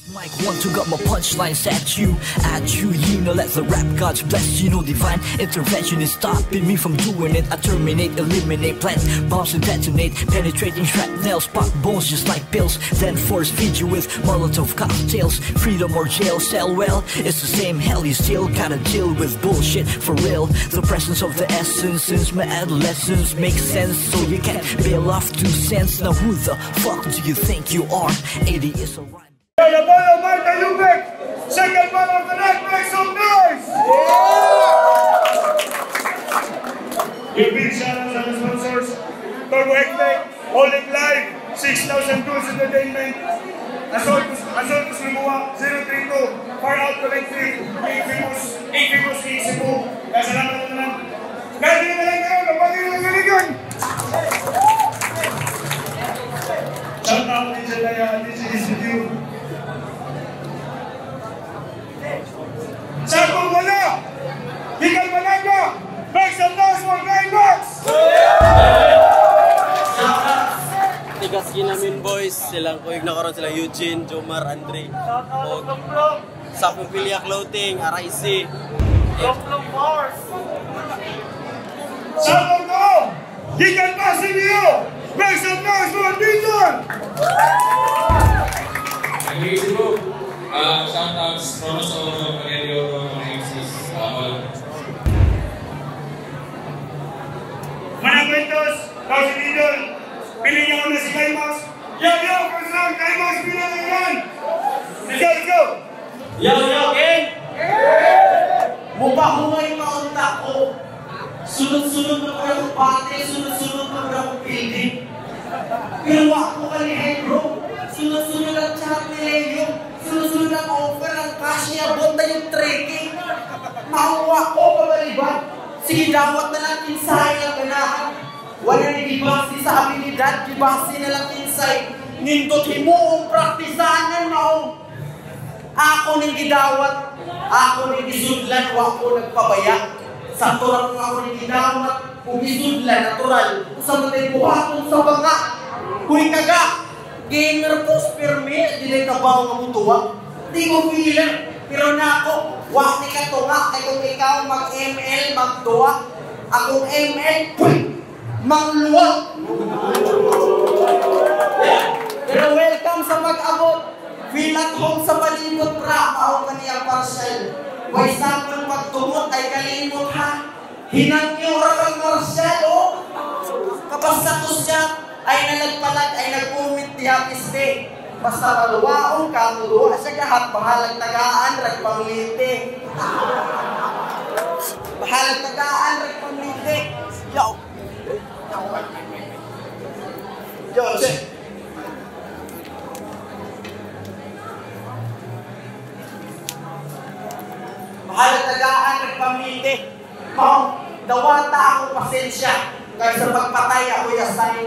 Mic one two got my punchlines at you, at you. You know, let the rap gods bless you. No divine intervention is stopping me from doing it. I terminate, eliminate, plant bombs and detonate, penetrating shrapnel, pop bones just like pills. Then force feed you with Molotov cocktails, freedom or jail cell. Well, it's the same hell. You still gotta deal with bullshit for real. The presence of the essence since my adolescence makes sense, so you can't bail off 2 cents. Now who the fuck do you think you are? 80 is a rhyme. Apollo Marta Lubek, second man of the night, make some noise! Yung big shout out sa mga sponsors, Turbo Hectic, Holy Live, 6,000 Tools Entertainment, Asol Asol Lumua, 032, Far Out Collective, Infamous, Infamous King Cebu. Kaya salamat na naman. Nandito na lang kayo, kapatid na galingan! Shout out DJ Laya, DJ Institute. Sakong wala! Gikan Managa! Make some noise for Climax! Tigas ginamin boys, silang kuyog na karon sila Eugene, Jomar, Andre. Og sa Pupilya Clothing, RIC. Sakong ko! Gikan Basilio! Make some noise for Dizon! Ang Cebu, shoutouts, Kronos Oro, Valerio Oro, mga MCs, all. Manang Kwentos, Thousand Idol, pili niya una si Climax. Yo, yo, first round, Climax, pili na yan! Let's go, let's go! Yo, yo, gang! Mupahungay maunta ko. Sunod-sunod na ko yung bate, sunod-sunod na ko yung building. Pero wa ko kalihay, bro. Sunod-sunod ang chat ni Leo. Sunod-sunod ang offer, ang cash niya, bonta yung trekking. Mahuwa ko, pabaliban. Sige, dawat na lang kinsay ang ganahan. Wala ni gibasi sa abilidad, gibasi na lang kinsay. Nindot himuong praktisanan mao. Ako ning gidawat, ako ning gisudlan, wa ko nagpabaya. Sa turang ako ning gidawat, ug gisudlan natural. Usa man tay buhaton sa banga. Huy kaga, gamer post pirmi, dili ka ba nga mutuwa? Di ko feeler, pero nako, wa ni katunga kay kung ikaw mag-ML magduwa, akong ML puy, mangluwa. Pero welcome sa pag-abot. Feel at home sa palibot ra, mao kaniyang parcel. Way sakon pagtumot ay kalimot ha. Hinangyo ra kang Marcel, oh. Kapag sa siya ay nalagpalag ay nag-umit diha piste. Basta maluwaon ka, muluwa siya gahat, bahalag tagaan, rag panglite. Bahalag tagaan, rag panglite. Yo. Yo, check. Bahalag tagaan, rag panglite. Mao, dawata ako pasensya. Kaysa pagpatay ako'y asay.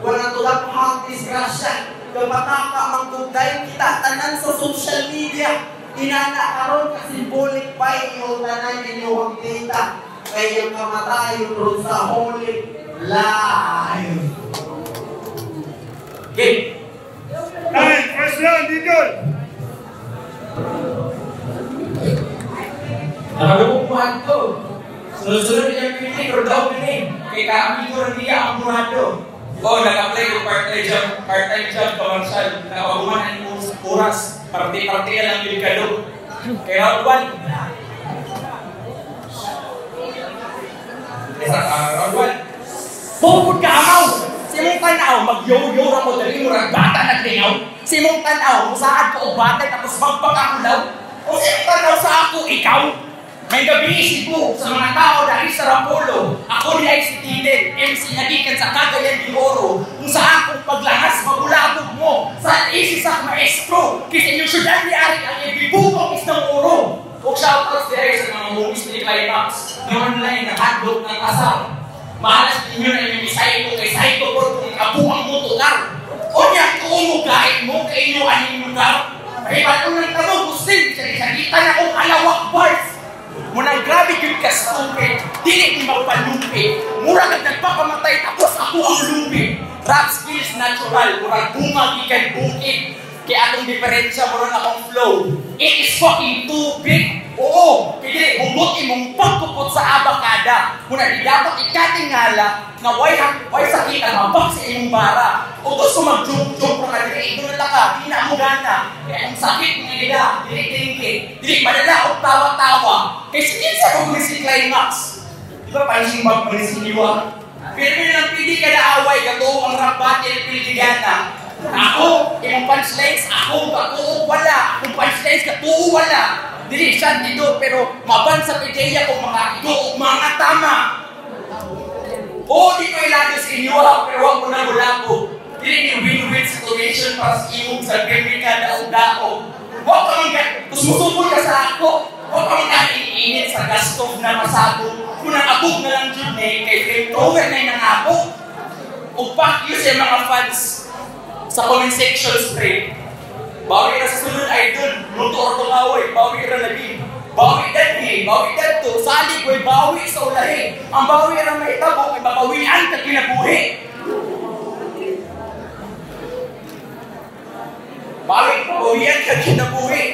Walang tulad hang disgrasya. Kapataka mangkuday kita tanan sa social media. Inana karon ka symbolic pa iyo tanan inyong data. Kaya yung kamatayon ron sa holy life. Game! Time, first round, Idol! Nakagumuhan ko. Sunod-sunod niya pili, pero daw ni. Kay kaamigo rin niya ang murado. Oh, nag-apply ko part-time job, commercial. Nakapaguman ang oras. Parte-parte lang yung kado. Kaya round 1. Round 1. Bukod ka amaw! Simong tanaw, mag-yo-yo ra mo dali, murag bata naglingaw. Simong tanaw, musaad ko og batay tapos magpakakulaw. O simong tanaw sa ako, ikaw. May gabi Cebu sa mga tao dahil sa Rapolo. Ako ni ay si Titen, MC nga gikan sa Cagayan de Oro. Kung sa akong paglangas, mabulabog mo. Sa easy sa maestro, kasi inyong syudad ni Ari ang ibibukong isang oro. O shoutouts dahil sa mga movies ni Climax na online na hotdog ng asar. Mahalas ninyo na yung isay ko kay Psycho Board kung kabuang mo tukar. O niya, kung mo mo kay inyo aning lugar. Kaya ba't unang tanong, Muslim, siya-kita na kong alawak bars. Munang grabe yun ka stupid, dili ni magpalupi. Mura kag nagpakamatay tapos ako ang lupi. Rap skills natural, murag bunga gikan bukid. Kaya atong diferensya mo rin akong flow. It is fucking too big. Oo, kaya dili hugot imong pagkupot sa abakada. Muna di dapat ikatingala nga way sakit ang mabak sa imong bara. O gusto mag-joke-joke ra ka dili ito na ka, di na mo gana. Kaya ang sakit nga nila, dili tingki, dili madala og tawa-tawa. Kay sige sa kung si climax. Di ba punching bag man si Iwa? Pero lang pili ka na away, gato ang rap battle pili gana. Ako, imong punchlines, ako katuo wala. Kung punchlines katuo wala. Dili siya dito, pero maban sa pideya kung mga go, mga tama. Oo, di ko ilado sa inyo ha, pero wag mo na wala ko. Dili ni win-win situation para sa imong sa gawin ka daog-daog. Wag ka man, kung musubol ka sa ako, wag ka man init sa gas stove na pasabog. Kung nakabog na lang dyan eh, kay flamethrower na yung nangabog. O fuck you sa mga fans sa comment section straight. Bawi na sa sunod idol, luto or tungaway, bawi ra lagi. Bawi dadhi, bawi dadto, salig way bawi sa ulahi. Ang bawi ra mahitabo kay babawian ka kinabuhi. Bawi, babawian ka kinabuhi.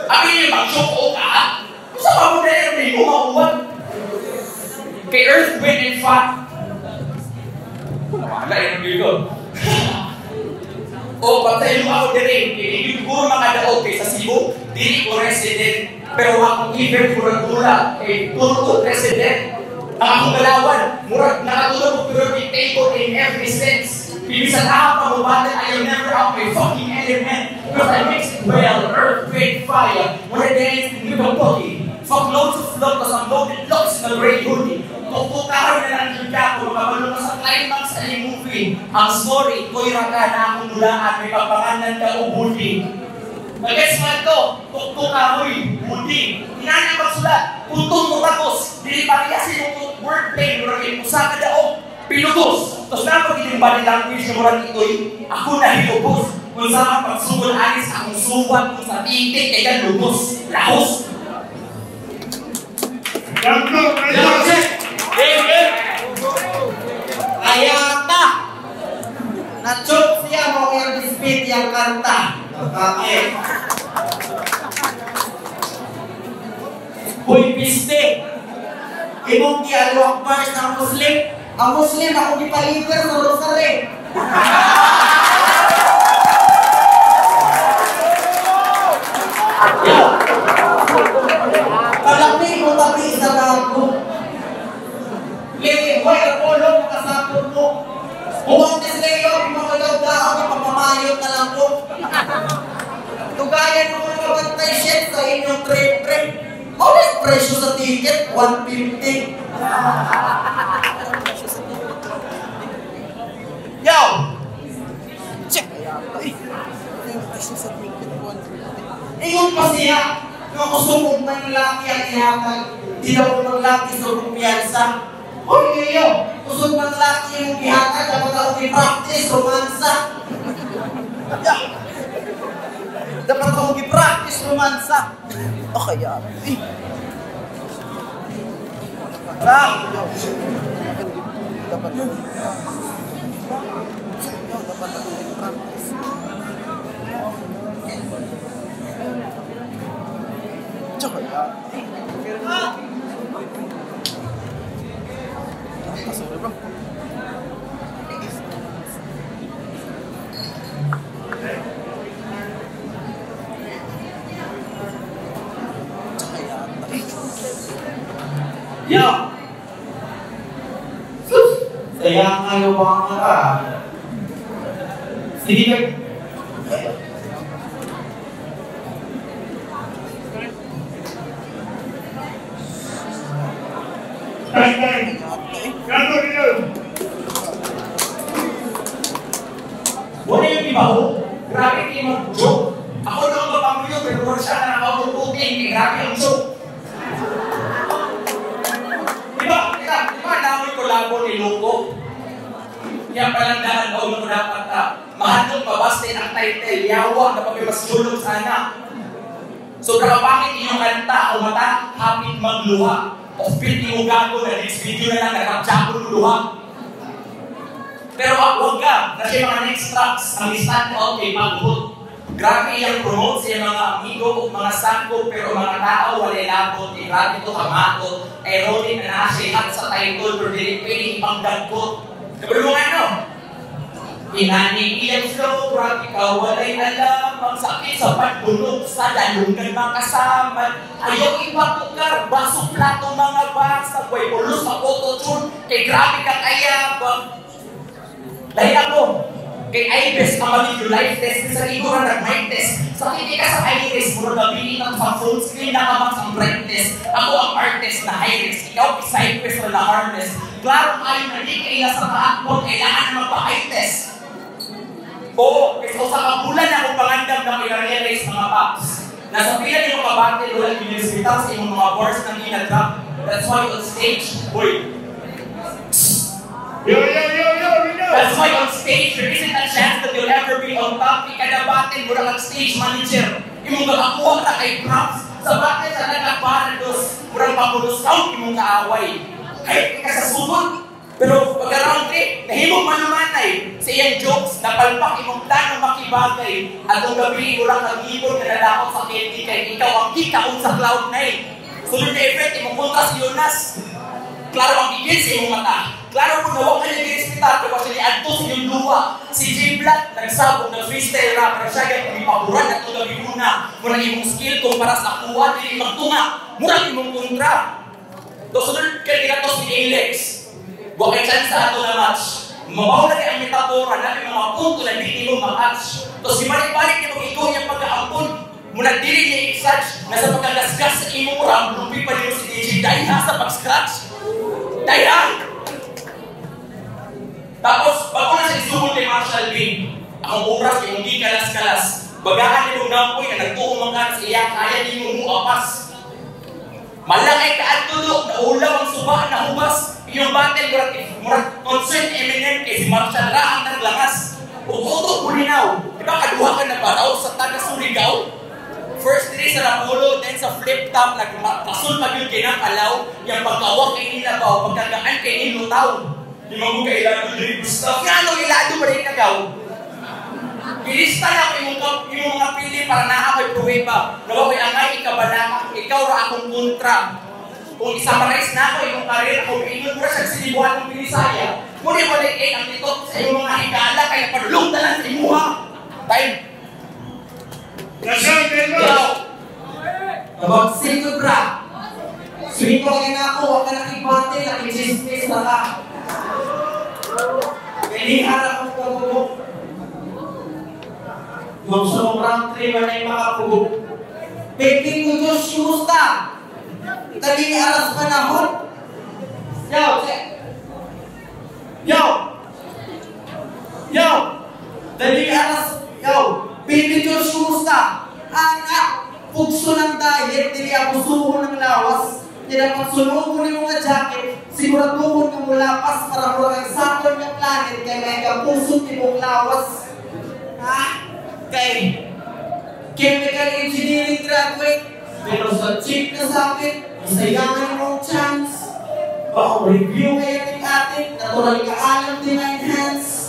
Abi niyo mag-choke ka? Usa pa mo dahil may mauwan. Kay Earth, Wind, and Fire. Wala yun dito. O, patayo ako dire. Hindi siguro makadaog kay sa Cebu. Dili ko resident. Pero akong event murag-mura. Kay turo ko president. Ang akong galawan, murag nakatulog ko periodic table in every sense. Bibisan ako pag I am never out my fucking element. Because I mix it well, earth, wind, fire. When I dance with a boogie. Fuck loads of love cause I'm loaded looks in a gray hoodie. Tutukaroy na lang yung ako, makabalo ka sa climax sa movie. Ang story, ko'y raka na akong dulaan, may papanganan ka o budi. Nag-guess man to, tuktukaroy, budi. Inana magsulat, puntong mo tapos, dili pareha sinutot wordplay, murag usa ka daog, pinugos. Tapos napag inyong body language na murag ito'y, ako na hilubos. Kung sa pagsugol alis akong suwat, kung sa titik, kaya lubos, lahos. Ayata! Na-choke siya mo ang dispute yung kanta. Bakit? Uy, piste! Imong di-alwak bars ng Muslim. Ang Muslim ako gipaliber sa rosary. Kalami mo tabi sa bago. Leo, way Apollo, makasapot mo. Huwag ni Leo, mga papamayot na lang po. Tugayan mo mga bantay shit sa inyong trip-trip. Maulit presyo sa ticket, 150. Yo! Check! Iyon pa siya. Yung kusumog ng laki ang ihatag. Di daw ng laki sa kumpiyansa. Uy, Leo! Kusog ng laki yung ihatag. Dapat ako i-practice romansa. Dapat ako i-practice romansa. Okay, yan. Dapat ako i-practice. Yo! Sus! Saya nga yung mga ka. Sige. Wala yung iba ho. Grabe kayo mag-joke. Ako na ang mapamilyo, pero wala siya na nakaututukin. Grabe ang joke. Diba? Diba namoy kolabo ni Luko? Kaya palang dahan o mo dapat mahadlong pabastin ang title, yawa na pag mas julog sana. So kapangit inyong kanta o mata, hapit magluha. Offbeat ni Ugago na next video na lang, nagkakjakon luha. Pero wag ka, na siya mga next tracks, ang stand out kay Paghut. Grabe iyang promote sa iyang mga amigo ug mga sakop, pero mga tao walay labot, eh, grabe to kamatot. Ironic na naa siya hat sa title, pero dili pwede ipangdagkot. Kabalo mo nga, no? Inani iyang flow, grabe ka, walay alam, ang sakit sa pagbunog sa dalungan mga kasama. Ayaw ipakukar, baso plato mga basa, way pulos sa auto-tune, kay grabe ka kayabang. Dahil ako, kay Ibes ang magiging life test, sa igo ra nag-mic test. Sa kiti ka sa iris, murag gabili sa phone screen, nakamang sa brightness. Ako ang artist na high risk, ikaw side quest na harness. Klaro kayo na di kaila sa kaakbon, kailangan na magpa-high test. Oo, kasi sa kabulan ako pangandam na may realize mga paps. Nasa pila ni mga battle, wala ginrespetar sa imong mga bars nang ginadrop. That's why on stage, boy, Yo, yo, yo, yo, yo! That's why on stage, there isn't a chance that you'll ever be on top. Ika na battle, mura kang stage manager. Imong gakakuha na kay props. Sa battle sa nagkaparados, murang papulos out imong kaaway. Kahit ka sa sugod. Pero pagka round 3, nahimong manumanay sa iyang jokes, napalpak imong plano makibagay. Atong gabi, murang kang ibon na nadakot sa candy kay ikaw ang gikaon sa cloud 9. Sunod na event, imong kontra si Jonas. Klaro ang gigil sa imong mata. Klaro po na huwag kayo girespetar pero siya niadto sa inyong luwa. Si J Black nagsabog ng freestyle rap pero siya gyud gipaboran at gabi una. Murag imong skill kumpara sa akuha dili magtunga. Murag imong kontra. To sunod kay ginato si Alex. Wa kay chance sa ato na match. Mabaw na kay ang metapora na mga punto na dili mo ma-match. To si balik-balik nimo ikaw niyang pag-aampon. Muna dili niya i-judge na sa pagkagasgas sa imong ram, lupi pa nimo si DJ Dayha sa pag-scratch. Dayha! Tapos, bago na sa isugod kay Marshall B, akong oras imong gikalas-kalas. Bagaan nimong dampoy na nagtuo man ka sa iya, kaya nimo muapas. Malakay ka at tulog, naulaw ang suba na hubas. Iyong battle, murag, murag concert Eminem kay si Marshall ra ang naglangas. Ug uto kulinaw, di ba kaduha ka na baraw sa taga Surigao? First diri sa Rapulo, then sa flip top, nagpasul pa yun kay nang kalaw, yung pagkawak kay nilabaw, pagkagaan kay nilutaw. Di mo kay ilado diri Gustav. Nga ano ilado ba rin kagaw? Ilista na ako imong mga pili para naa ako'y pruweba. Nawa ko'y angay ikabalaka, ikaw ra akong kontra. Kung isummarize na ako imong karir, ako ingon mo ra sa silibuhan ng Binisaya. Muni mo na ang litot sa imong mga higala, kaya padulong na lang sa imuha. Time. Last round, Delmos! Yo! About single bra. Swing ko kaya na ako, wag ka nakibate, nakichismis na ka. Kailangan akong kabubok. Nung sa round 3, wala yung makapugok. Baby ko, Diyos, kumusta? Tali aras panahon. Yo, yo! Yo! Dali aras, yo! Baby Diyos, kumusta? Anak, pugso ng diet, dili ako suho ng lawas. Di dapat sunugon ni mga jacket, siguraduhon nga mulapas para murag ang Saturn nga planet kay may kapusot imong lawas. Ha? Kay chemical engineering graduate, pero sa cheap na sakit, masayangan mong chance. Baka review kaya ng atin, natural ka alam din na enhance.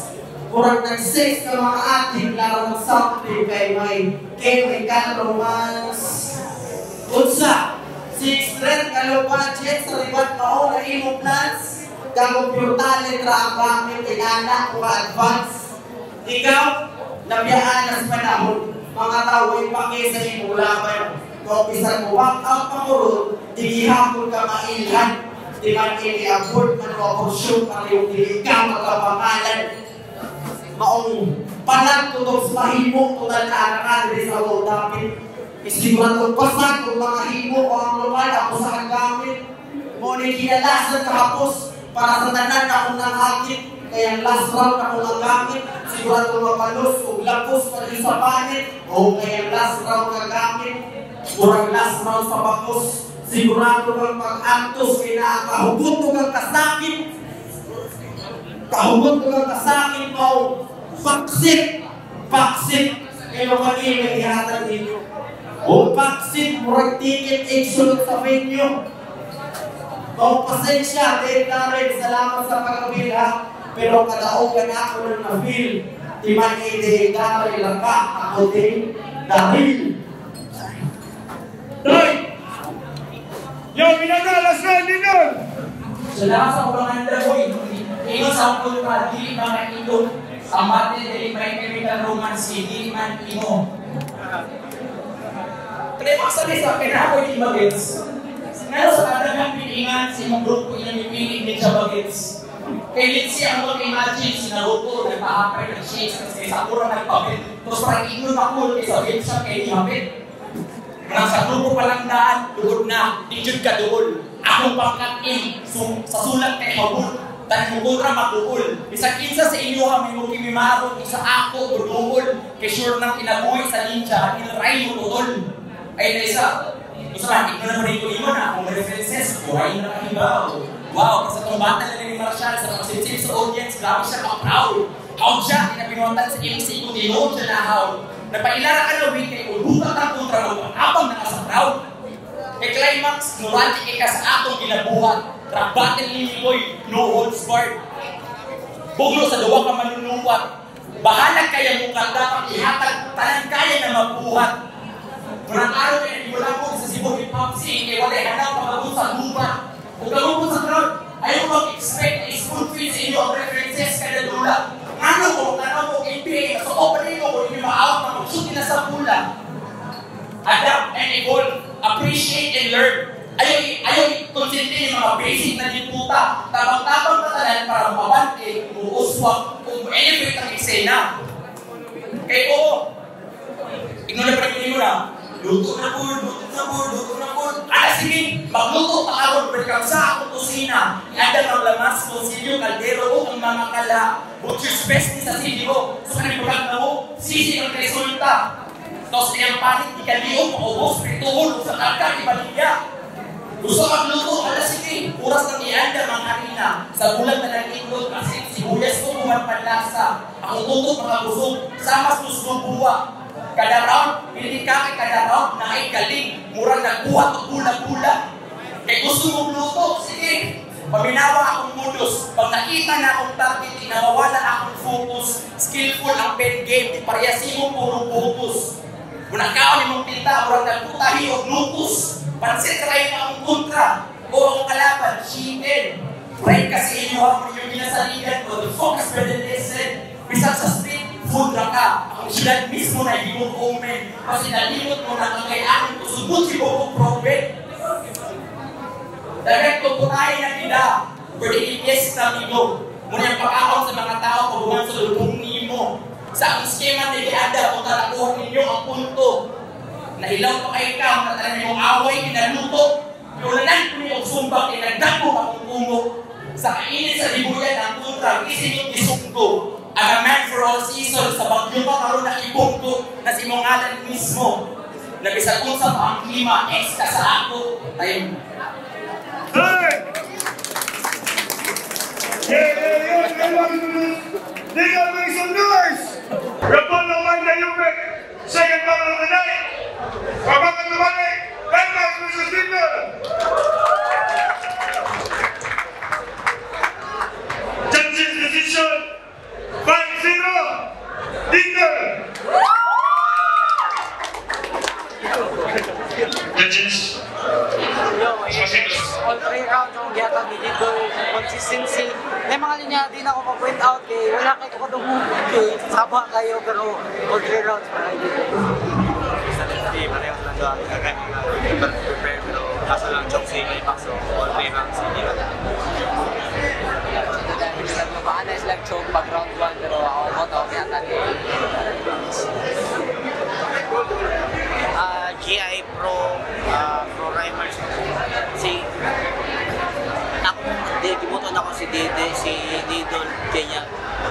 Murag nag-sex ka mga atin, laro ng something kay may chemical romance. Unsa, six threat ka low budget sa ribat mao na imong plans. Kamo pure talent ra ang gamit, inana ko ka-advance. Ikaw, nabiyaan na sa panahon, mga tao ay paki sa imong laban. Kung bisan mo walk out pa ko ron, di gihapon ka mailhan. Di man ini-abort man o abortion, pareho dili ka magkapangalan. Maong palag tutok sa mahimo, total na anak ka diri sa world dapit. Isiguratong pasag kung mga himo o ang lokal ako sa kaggamit. Mo ni kinalasan kahapos para sa tanan akong nanghakit. Kaya ang last round akong nagamit, siguratong mapalos o lapos pa rin sa panit. O kaya ang last round nagamit, murag last round sa bakos. Sigurado kang pag-antos, kaya nakakahugot kang kasakit. Kahugot kang kasakit mo. Baksit! Baksit! Kayo kanina ihatag ninyo. O baksit, murag ticket exulot sa venue. O pasensya, Dave Darren, salamat sa pag-abil ha. Pero kadaugan ako nang na-feel. Timan ide gamay lang ka, ako din dahil. Time! Yo, Minaga, last round, Dindol! Sa lakas sa panganda boy, ingon sa akong kontra, dili mga ilong, ang mate dili may chemical romance, dili man imo. Kaya sa sa kaya ako hindi magets. Ngano sa kadaghang pilingan sa imong grupo ilang mipili ni siya bagets. Kay let's say ang mag-imagine si Naruto nagpahapay ng shades kasi Sakura nagpabit. Tapos parang ingon ako kay sa vape shop kay hapit. Nang sa grupo palang daan, duod na, di jud ka duol. Akong pangkat-in, sa sulat kay habol. Tan mo kontra maguol. Bisag kinsa sa inyo ha, may mo kimimaro, isa ako, duol. Kay sure nang kinabuhi sa ninja, ilray mo tuol. Ay na isa, gusto man, igno na rin ko imo na akong references, buhay na kahibaw. Wow, kasi itong battle na ni Marshall sa pagsilip sa audience, grabe siya ka-proud. How siya, kinapinuhatan sa MC ko, tinuod siya na how. Napailara ka na week kay ulhutat ang kontra mo, habang naka sa crowd. Kay climax, nurante kay ka sa atong ginabuhat. Rap battle ni Mikoy, no holds barred. Buglo sa duwa ka manunuwat. Bahalag kaya mukha dapat ihatag, tanan kaya na mabuhat. Murang araw kaya nagmulangkog sa Cebu Hip Hop scene, kay walay hanap pagabot sa gubat. Kung kamubot sa crowd, ayaw mag-expect na spoon feed sa inyo ang references kada dula. Ano ko, tanaw ko NBA, so open mo kung hindi ma-out na mag-shoot na sa pula. Adapt and evolve, appreciate and learn. Ayaw konsente yung mga basic na diputa. Tabang-tabang katalan para mabante, muuswak, kung elevate ang eksena. Kaya oo, igno na pa rin mo na, luto na po, luto na po, luto na po. Ala, sige, magluto pa karon, welcome sa akong kusina. Iandam ang lamas, konsilyo, kaldero, o ang mga kala. Butcher's best ni sa CDO. So, kanang na mo, sisi ang resulta. Tapos iyang palit, ikaliog, maubos, prituhol, sa karka, ibaligya. Gusto magluto, ala sige, oras ng iandam ang harina. Sa bulan na lang itlog, asin, sibuyas ko, kuman panlasa. Ang tutok, mga busog, sama susbubuwa. Kada round, pili ka kay kada round na ay galing. Murang nagbuhat o bula-bula. Kay gusto mong luto, sige. Paminawa akong modus. Pag nakita na akong target, inawawala akong focus. Skillful ang pen game, di parehas mo puro focus. Kung nagkaon imong tinta, murang nagputahi o nukus. Pansit kayo akong kontra o akong kalaban, chicken. Pray kasi inyo ang yung ginasaligan ko, the focus better listen. Bisan sa street, food ra ka. Ang siyudad mismo na hindi mo omen. Kasi nalimot mo na ang kailangan ko sugot si Bobo Prophet. Direct ko putahin na kita. Pwede i-yes na amigo. Muna yung pag-aon sa mga tao pag sa lubong nimo. Sa ang skema ni Liada, kung tarakuhan ninyo ang punto. Nahilaw pa kayo ka, ang mong away, kinaluto. Iulanan ko niyo sumbak, kinagdako akong pungo. Sa kainit sa libuyan ang kontra, isip yung isunggo. Ang a man for all seasons, sa bagyo pa karoon na ibungko na si mong ngalan mismo. Nabisag unsa pa ang klima, ex ka sa ako. Tayo. Time! Yeah, yeah, yeah! Dindol, make some noise! Rapolo Manda Yubek, second battle of the night. Babakan Lumane, Climax versus Dindol. Judges decision, 5-0, Dindol. Judges. All three rounds akong gihatag ni Dindol, consistency. May mga linya din ako ma-point out kay wala kay ko kadungog kay saba kayo pero all three rounds para kay Dindol. Sa lefty, parehas lang doon. Prepare pero kaso lang choke si Climax, so all three rounds hindi lang. Nagmabaan na sila choke pag round 1 pero ako mo to kaya tagi. GI Pro, Pro Rhymers. Si ako, gibuton ako si Dede, si Didol kanya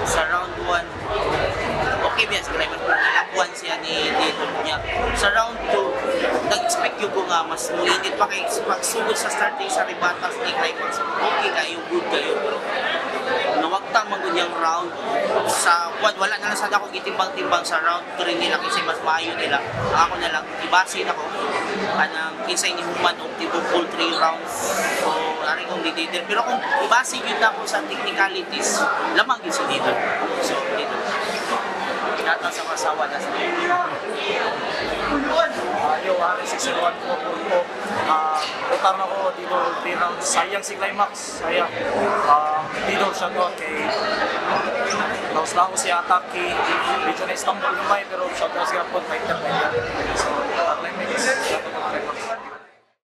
sa round 1. Okay biya si Rhymers pero nilabuan siya ni Didol niya. Sa round 2, nag-expect yung ko nga mas muinit pa kay pagsugod sa starting sa rebuttals ni Climax. Okay kayo, good kayo pero nawagtang man gud yung round sa one, wala na lang sad ako gitimbang-timbang sa round 3 nila kasi mas maayo nila. Ako na lang ibasin ako. Kanang kinsay ni human og tibok full 3 rounds. So ari kong di Didel. Pero kung ibase gyud ako sa technicalities, lamang gyud si Didel. So Didel. Nata sa masawa na sa Yo, R601-444. Utar na ko dito 3 rounds. Sayang si Climax. Sayang. Dito shout out kay Laos lang si Ataki. Medyo na-stumble gamay pero shout out sa gapon. Fighter, fighter. So, Climax. Shout out Climax.